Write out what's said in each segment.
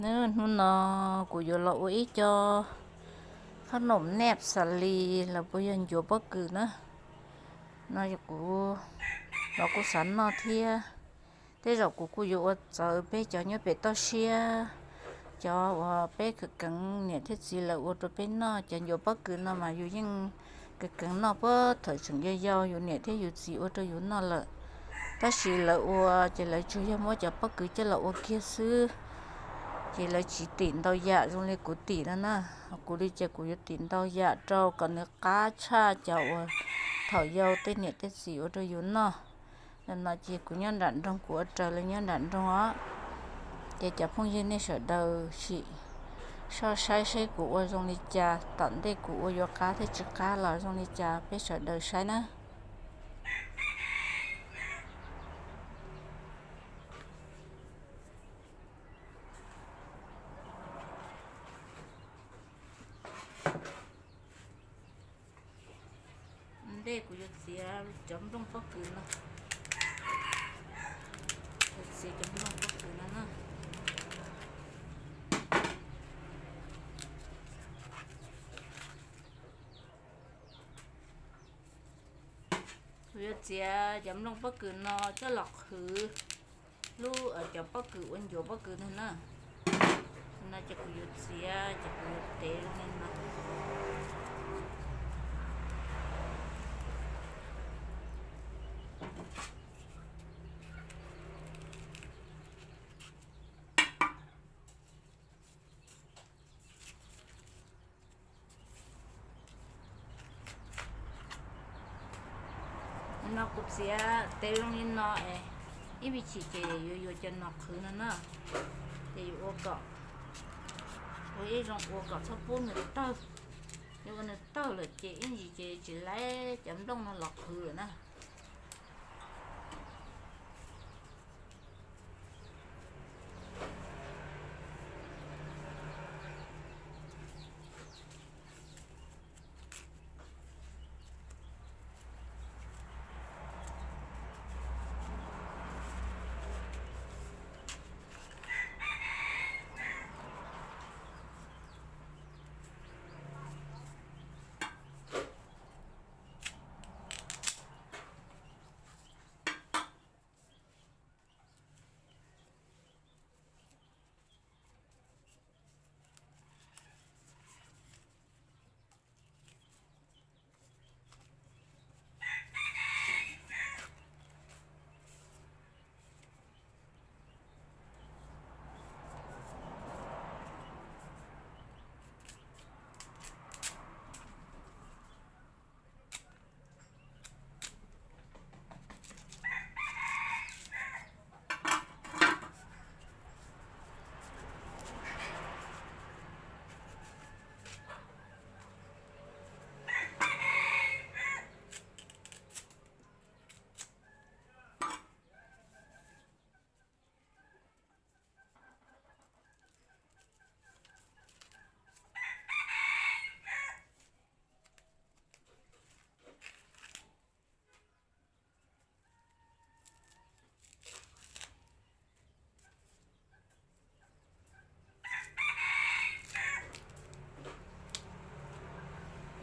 Hnub no kuv yuav los ua ib co qhob noom neb xas lis los puas yog ncuav pob kws na. No kuv los kuj xav noj thiab. Tej zaum kuv kuj yuav ua txawv peb cov nyob pem toj siab, cov uas peb kheev kheev niam thiab txiv lawv ua rau peb noj. Cov ncuav pob kws no mas yus yeej kheev kheev noj puag thaum tseem yau yau yus niam thiab yus txiv ua rau yus noj lawm. Tab sis lawv ua ces lawv tsuas yog muab cov pob kws coj los ua kiag xwb, ces lawv tsis tim ntau yam zoo li kuv tim no na. Kuv li ces kuv yuav tim ntau yam rau kom nws qab tshaj cov uas thaum yau tej niam tej txiv ua rau yus noj. Nim no ces kuv nyob nram nroog, kuv ua raws li nyob nram nroog os. Ces cov phooj ywg nej sawv daws sim soj saib seb kuv ua zoo li cas, tom ntej kuv ua yuav qab thiab tsis qab los zoo li cas peb sawv daws saib na. Ntej kuv yuav txiav cov nplooj pob kws no, yuav txiav cov nplooj pob kws no na. Kuv yuav txiav cov nplooj pob kws no coj los qhwv lub, cov pob kws ua ncuav pob kws no na. No ces kuv yuav txiav ces kuv yuav tev zoo li no. No kuv txiav tev zoo li no es ib me chim ces yuav yuav cov no qhwv no na. Ces yuav ua kom, ua ib zoo ua kom txhob pub nws tawg. Yog ua nws tawg lawm ces ib ntsis ces tsis laib cov nplooj no los qhwv lawm na.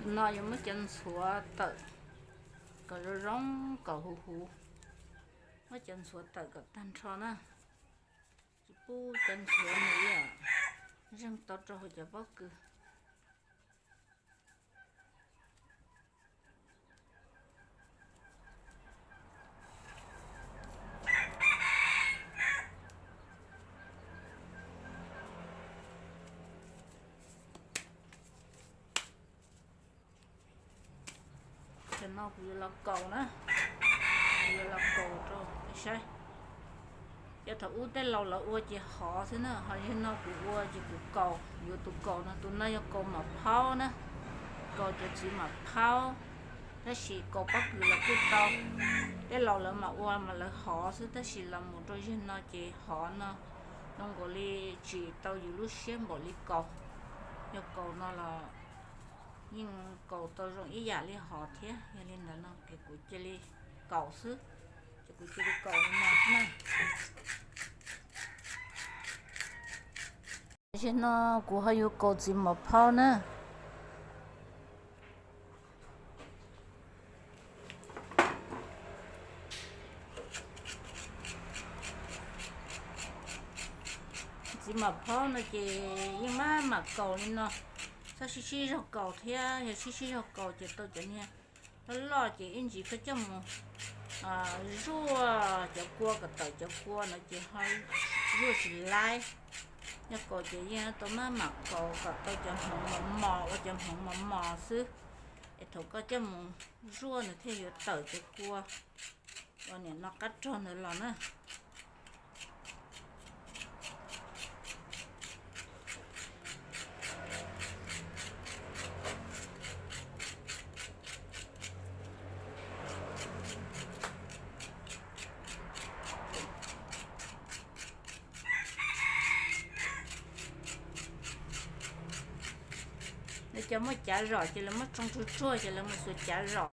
No yuav muab cov ntxhuav tawm kom zoo zoo, kom huv huv. Muab cov ntxhuav tawm kom tag nrho na. Tsis pub cov ntxhuav nws ib yam zeeg tau rau hauv cov pob kws. Tam no kuv yuav los kaus na, kuv yuav los kaus rau peb saib. Cov thaum ub tej laus lawv ua ces hov xwb na, ho yog no kuv ua ces kuv kaus, yuav tus kaus no, tus no yog kaus mom phaub na, kaus cov txiv mom phaub, tab sis kaus pob kws los kuj tau. Tej laus lawv mam ua mas lawv hov xwb, tab sis los mus rau yog no ces hov no zoo nkaus li tsis tau yus lub siab npaum li kaus. Yog kaus no los yeej kaus tau zoo ib yam li hov thiab, yog li ntawd no ces kuv cia li kaus xwb, ces kuv cia li kaus li no na. Tam sim no kuv ho yuav kaus txiv mom phaub na. Txiv mom phaub no ces yeej maj mam kaus li no, txhob sib sib zog kaus thiab, yog sib sib zog kaus ces tau cov niag loj loj ces ib ntsis koj coj mus zuaj cov kua kom tawm cov kua no ces ho zuaj tsis laib. Yog kaus ces yeej tau maj mam kaus kom tau cov hmoov mos mos ua cov hmoov mos mos xwb, es thaum koj coj mus zuaj nws thiaj yuav tawm cov kua uas nim no qab rog ntawd los na. Lawv cov muaj cav zom ces lawv muab tsoo tsuag tsuag ces lawv mus xuas cav zom.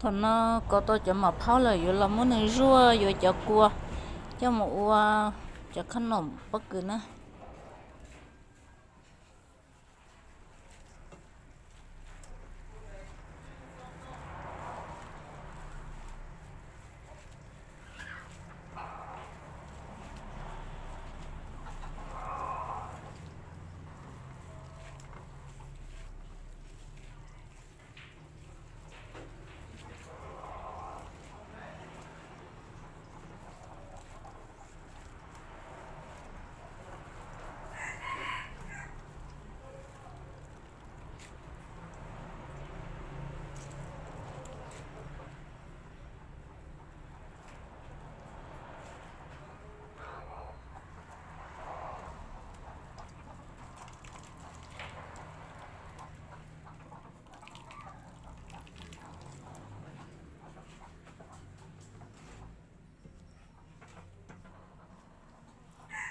Thaum no kaus tau cov mom phaub lawm yuav los muab nws zuaj yuav cov kua coj mus ua cov khab noom pob kws na.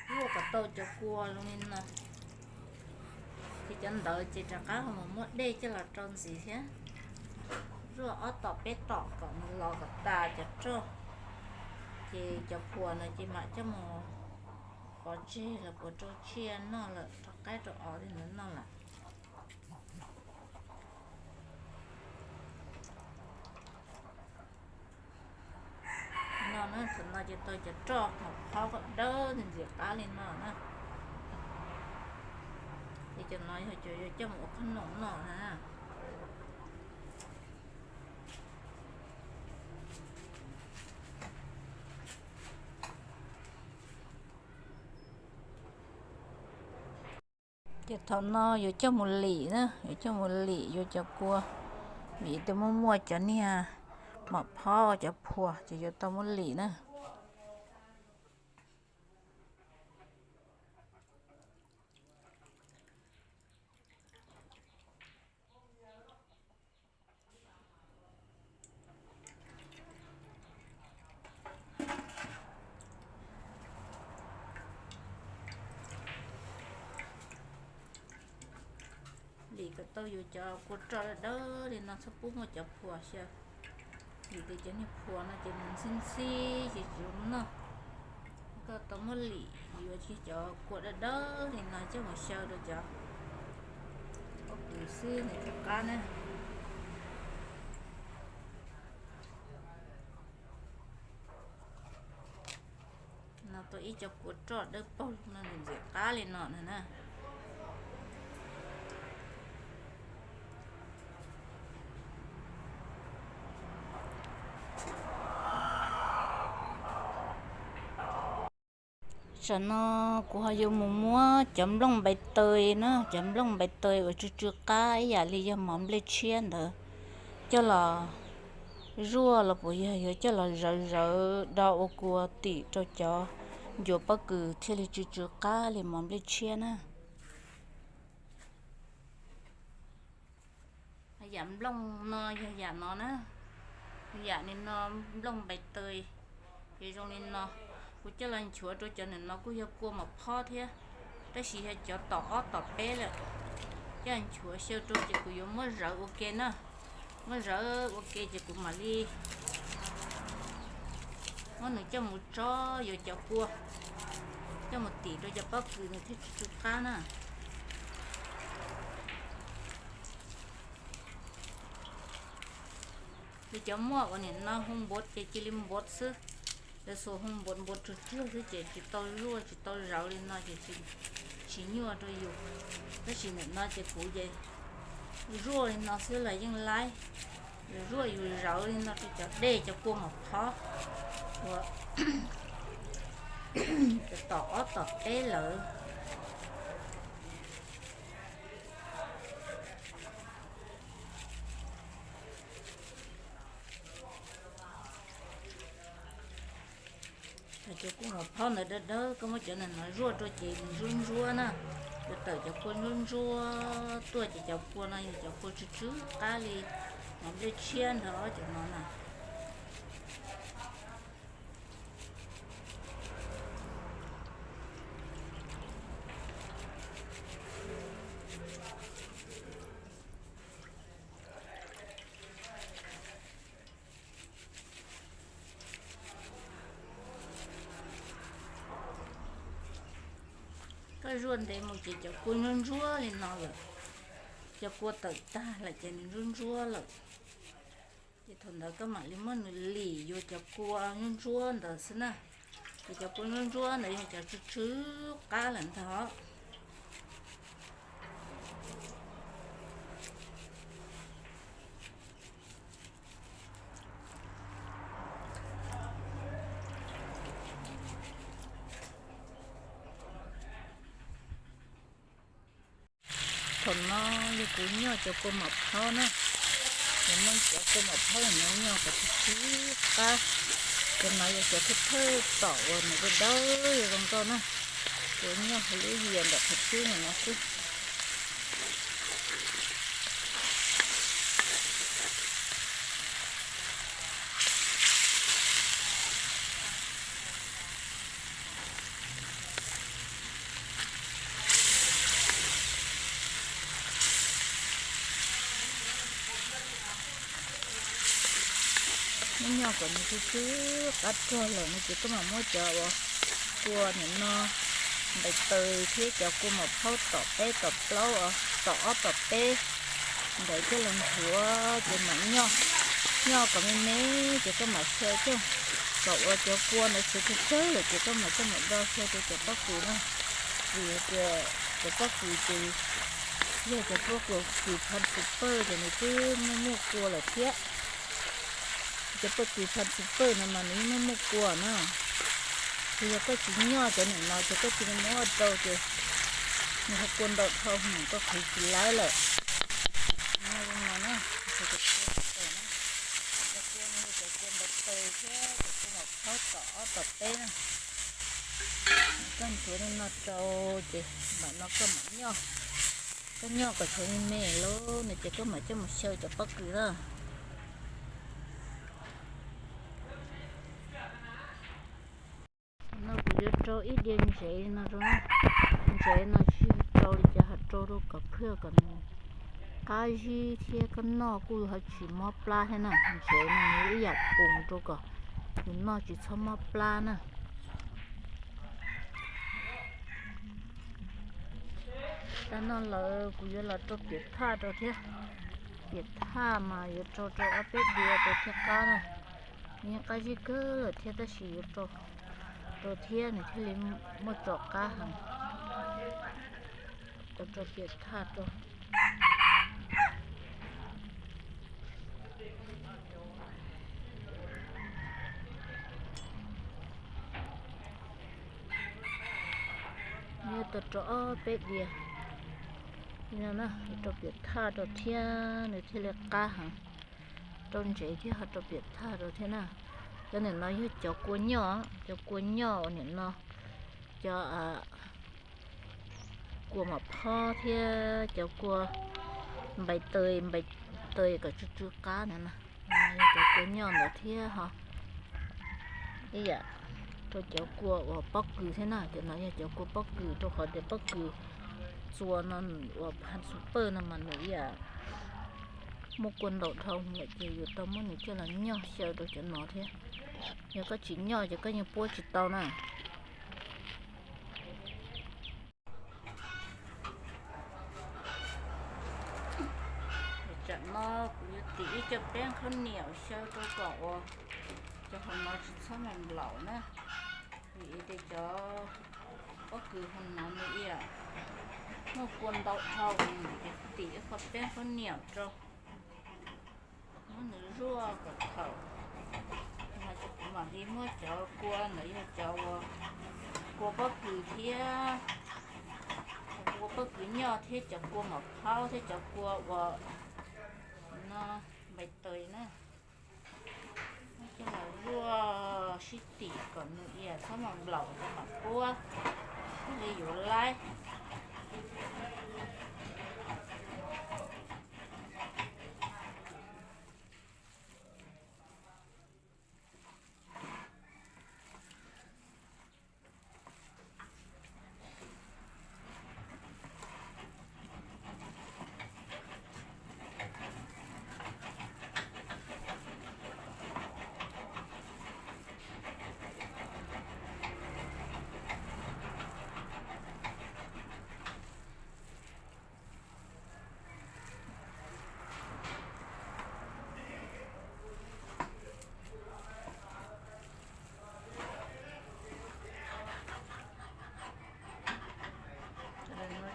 Zuaj kom tau cov kua zoo li no, ces cov ntawd ces rov qab ho mus muab dej coj los rau ntxiv thiab. Zuaj ob tom peb tom kom nws los kom tas cov roj, ces cov phuas no ces mam coj mus pov tseg los puas rau tsiaj noj lawm, rau qaib rau os li ntawd noj lawm. No na, thaum no ces tau cov roj mom phaub kom dawb ntxim qab li no na. Ces cov no yog cov yuav coj mus ua qhob noom noj na. Ces thaum no yuav coj mus lim na, yuav coj mus lim yuav cov kua, vim tias muaj muaj cov niag mom phaub cov phuas ces yuav tau muab lim na. Lim kom tau yus cov kua roj dawb dawb li no txhob pub muaj cov phuas xyaw. Vim tias cov niag phuas no ces nws ntxhib ntxhib ces tsis zoo noj. Koj tau muab lim yuav cov kua dawb dawb li no coj mus xyaw rau cov pob kws xwb nws thiaj qab na. No tau ib co kua roj dawb paug no nws ntxim qab li no na. Tam no kuv ho yuav mus muab cov nplooj npais taws na, cov nplooj npais taws uas tsw tsw qab ib yam li yog mov nplej tshiab ntawd coj los zuaj los puas yog yuav coj los zawv zawv do ua kua tim rau cov ncuav pob kws thiaj li tsw tsw qab li mov nplej tshiab na. Yam nplooj no yog yam no na, yam li no nplooj npais taws, ces zoo li no. Kuv coj los nchuav rau cov ntawm no kuj yog kua mom phob thiab, tab sis yog cov tom ob tom peb lawm. Coj nchuav xyaw rau ces kuv yuav muab zawv ua ke na, muab zawv ua ke ces kuv mam li muab nws coj mus tso yuav cov kua. coj mus tim rau cov pob kws nws thiaj tsw tsw qab na. Li cov muaj uas nim no hu npuav ces cia li npuav xwb, lawv xuas hu npuav npuav tsw tsw xwb ces tsis tau zuaj tsis tau zawv li no ces tsis nyuaj rau yus. Tab sis nim no ces kuv ces zuaj li no xwb los yeej laib, yus zuaj yus zawv li no rau cov dej cov kua mom phob uas tom ob tom peb lawm. Cov kua mom phob ntawd dawb dawb, koj muab cov ntawm no zuaj rau ces nws ntsuab ntsuab na, yuav tawm cov kua ntsuab ntsuab tuaj ces cov kua no yog cov kua tsw tsw qab li mov nplej tshiab nrog cov no na. Koj zuaj ntev mus ces cov kua ntsuab ntsuab li no lawm, cov kua tawm tag lawm ces nws ntsuab ntsuab lawm. Ces thaum ntawd koj mam li muab nws lim yuav cov kua ntsuab ntsuab ntawd xwb na. Ces cov kua ntsuab ntsuab ntawd yog cov tsw tsw qab lawm ntag. Thaum no yog kuv nyoj cov kua mom phob na, kuv muab cov kua mom phob no nyoj kom tsw tsw qab. Cov no yog cov thawj thawj tom uas nws dawb dawb zoo nkauj na. Kuv nyoj hauv lub yias ntawm qhov cub no xwb. Muab nyoj kom nws tsw tsw qab rog lawm no ces koj mam muab cov uas kua nim no npais taws thiab cov kua mom phob tom peb tom plaub, tom ob tom peb ntawd coj los nthuav ces mam nyoj. Nyoj kom me me ces koj mam xyaw coj. Kom uas cov kua ntawd tsw tsw tsawg lawm ces koj mam coj mus do xyaw rau cov pob kws na. Vim tias cov pob kws ces yog cov pob kws phan xi pawj ces nws twb muaj muaj kua lawm thiab. Cov pob kws phan xi pawj no mas nws yeej muaj muaj kua na. Ces yog koj tsis nyoj cov nim no ces koj cia li muab ua rau ces nws ho kua ntau dhau heev koj qhwv tsis laib lawm. Cov kua no yog cov kua npais taws thiab cov kua mom phob tom ob tom peb na. Koj nthuav li no rau ces mam no koj mam nyoj. Koj nyoj kom tshuav me me lawm no ces koj mam coj mus xyaw cov pob kws na. No kuv yuav rau ib diav ntsev no rau na. Ntsev no tsis rau li cas, ho rau rau kom phwj kom nws qab zib thiab koj noj kuj ho tsis mob plab thiab na. Ntsev no nws ib yam pum rau kom yus noj tsis txhob mob plab na. Tag no lawm kuv yuav los rau piam thaj rau thiab. Piam thaj mas yuav rau rau ob peb diav rau thiaj qab na. Nws yeej qab zib kawg lawm thiab tab sis yuav rau rau thiab nws thiaj li muaj tso qab heev. Rau rau piam thaj rau. Nws tau rau ob peb diav li no na, rau piam thaj rau thiab nws thiaj li qab heev. Rau ntsev thiab ho rau piam thaj rau thiab na. Cov nim no yog cov kua nyoj, cov kua nyoj uas nim no cov kua mom phob thiab cov kua npais taws, npais taws kom tsw tsw qab na. Cov kua nyoj ntawd thiab ho ib yam rau cov kua uas pob kws thiab na. Cov no yog cov kua pob kws rau qhov tias pob kws txua no uas phan xu pawj no mas nws ib yam muaj kua ntau dhau lawm ces yuav tau muab nws coj los nyoj xyaw rau cov no thiab. Yog koj tsis nyoj ces koj yeej puab tsis tau na. No kuv yuav tim ib co peeb khaub niam xyaw rau kom uas cov hauv no tsis txhob mus nplaum na, vim tias cov pob kws hauv no nws ib yam muaj kua ntau dhau, ces kuv tim ib qho peeb khaub niam rau, muab nws zuaj kom thaum no ces kuv mam li muab cov kua ntawd yog cov uas kua pob kws thiab, kua pob kws nyoj thiab cov kua mom phaub thiab cov kua uas no npais taws na, coj los zuaj sib tim kom nws ib yam txhob mus nplaum rau mam puab thiaj li yuav laib.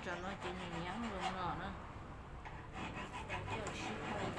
Cov no ces nws nyeeb zoo no na, coj sib hlawv.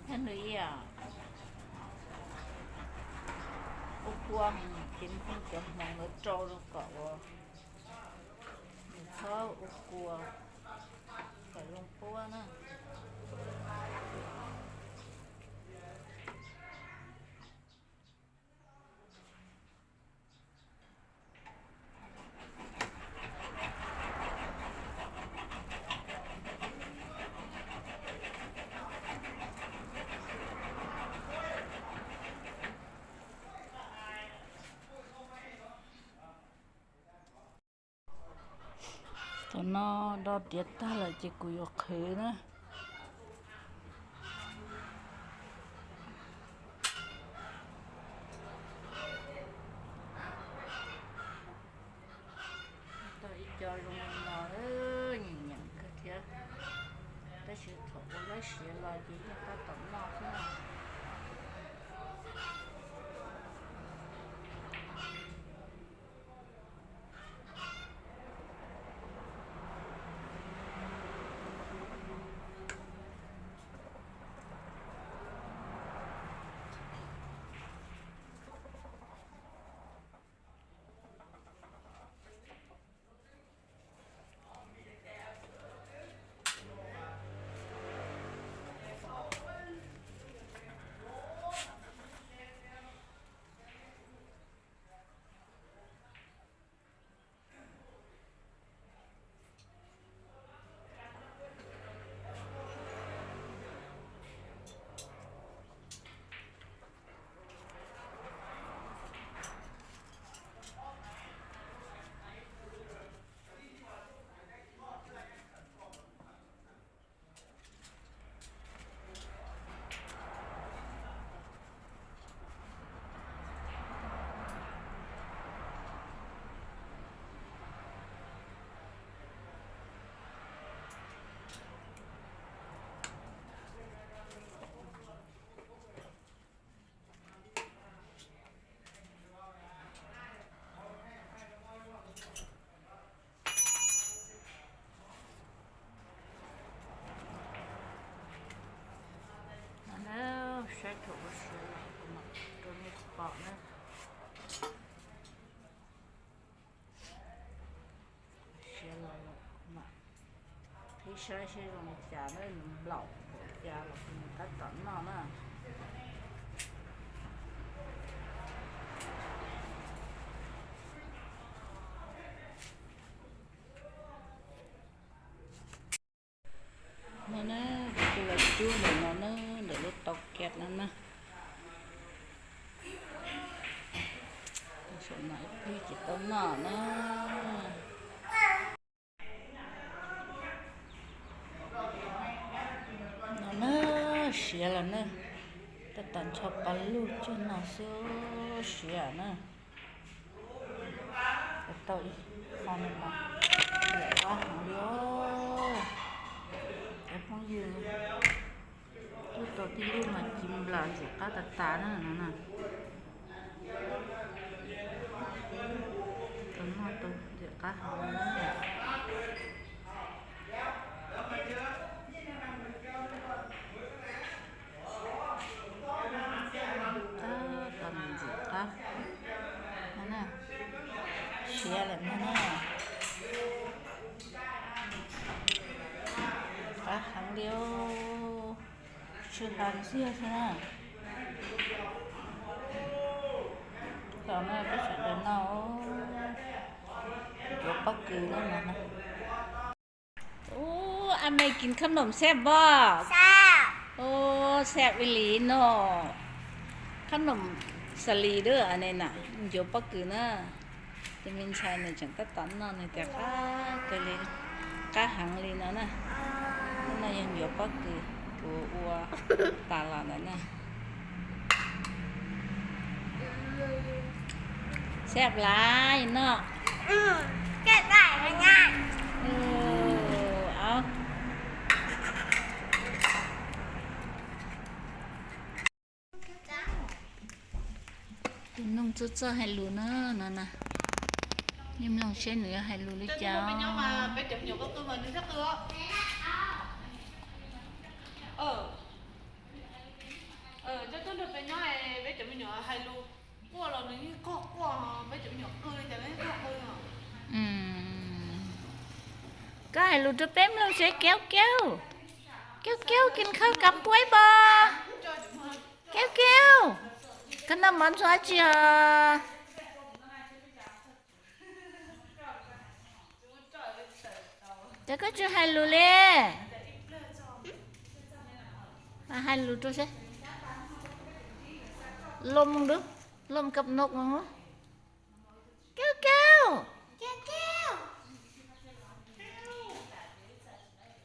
Thiab nws ib yam ua kua ces muab cov hmoov ntawd rau rau kom uas nws txhob ua kua, kom zoo puab na. Cov no do tiav tag lawm ces kuv yuav qhwv na. Tau ib co zoo li no, nyeem nyeem kawg thiab, tab sis thaum ua lab siav los ces yeej tab tom noj xwb na. Saib seb zoo li cas na, nws nplaum npaum cas los kuv mam tab tom noj na. No na, kuv los cub ntawm no na, ntawm lub tau kiag no na. Saum no ib pliag ces tau noj na. No na, siav lawm na. Tab tom ncho pa lug coj no xwb siav na. Tau ib qho no mas ntxim qab heev li os. Cov phooj ywg, lub tau tib lub mas ci nplas ntxim qab tas tas na no na. Tau noj tau ntxim qab heev li na. Tab tom ntxim qab no na, siav lawm no na. Qab heev li os, tsis hais ntxiag xwb na. Tam no peb sawv daws noj, yuav pob kws na no na. Ub, a me kis khab noom xab pob? Ub, xab li no. Khab noom xas lis dub ne na, ncuav pob kws na. Ces me ntxhais nws tseem tab tom noj nws tias qab kawg li, qab heev li no na. Hnub no yog ncuav pob kws kuv ua tas los ntawm na. Xab lais no. Tus noog txawj txawj hais lus na no na. Nej mloog seb nws yuav hais lus li cas. Koj hais lus rau peb mloog seb. Keo keo, keo keo, kis khaub kav puab pov. Keo keo, koj noj mov ntxhua dab tsi os? Ces koj tsis hais lus li. Hais lus rau seb. Lom dub, lom kab nok. Keo keo, keo keo,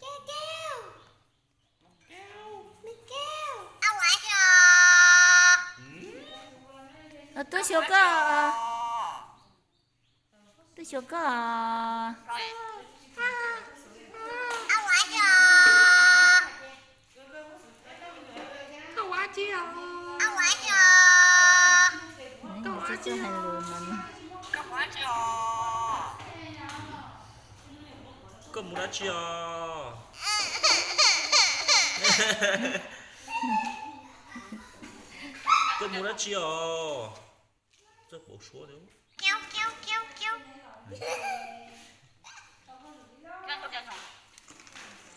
keo keo. Tuaj xyuas koj, tuaj xyuas koj. Koj mus dab tsi os? Koj mus dab tsi os?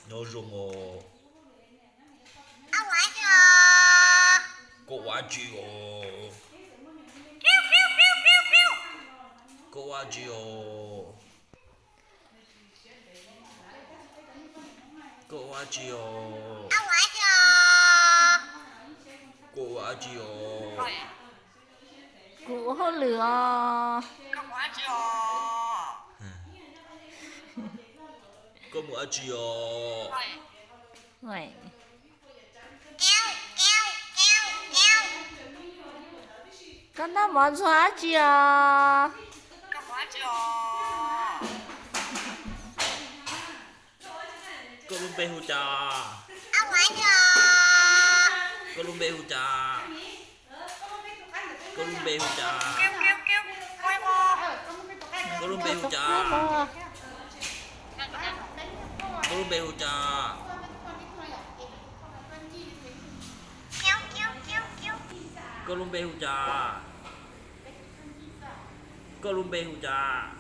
Nyob zoo os. Koj ua dab tsi os? Koj ua dab tsi os? Koj ua dab tsi os? Koj ua dab tsi os? Kuv ua hauj lwm os. Koj mus dab tsi os? Koj noj mov ntxhua dab tsi os? Koj lub npe hu cas? Koj lub npe hu cas? Koj lub npe hu cas? Koj lub npe hu cas? Koj lub npe hu cas? Koj lub npe hu cas? Koj lub npe hu cas?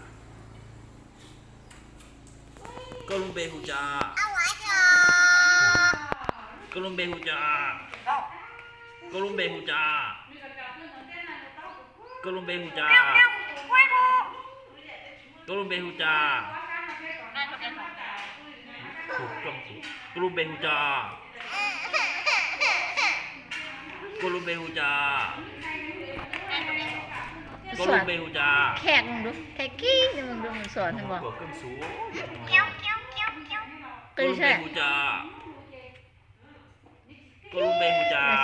Koj lub npe hu cas? Koj lub npe hu cas? Koj lub npe hu cas? Koj lub npe hu cas? Koj lub npe hu cas? Koj lub npe hu cas? Koj lub npe hu cas? Koj lub npe hu cas? Koj lub npe hu cas? Koj lub npe hu cas? Koj lub npe hu cas?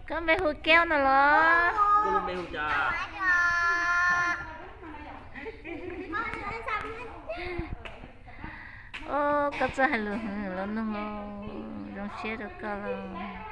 Koj npe hu Kaub no los? Koj lub npe hu cas? Koj txawj hais lus hwv los noog, zoo siab rau koj lauj.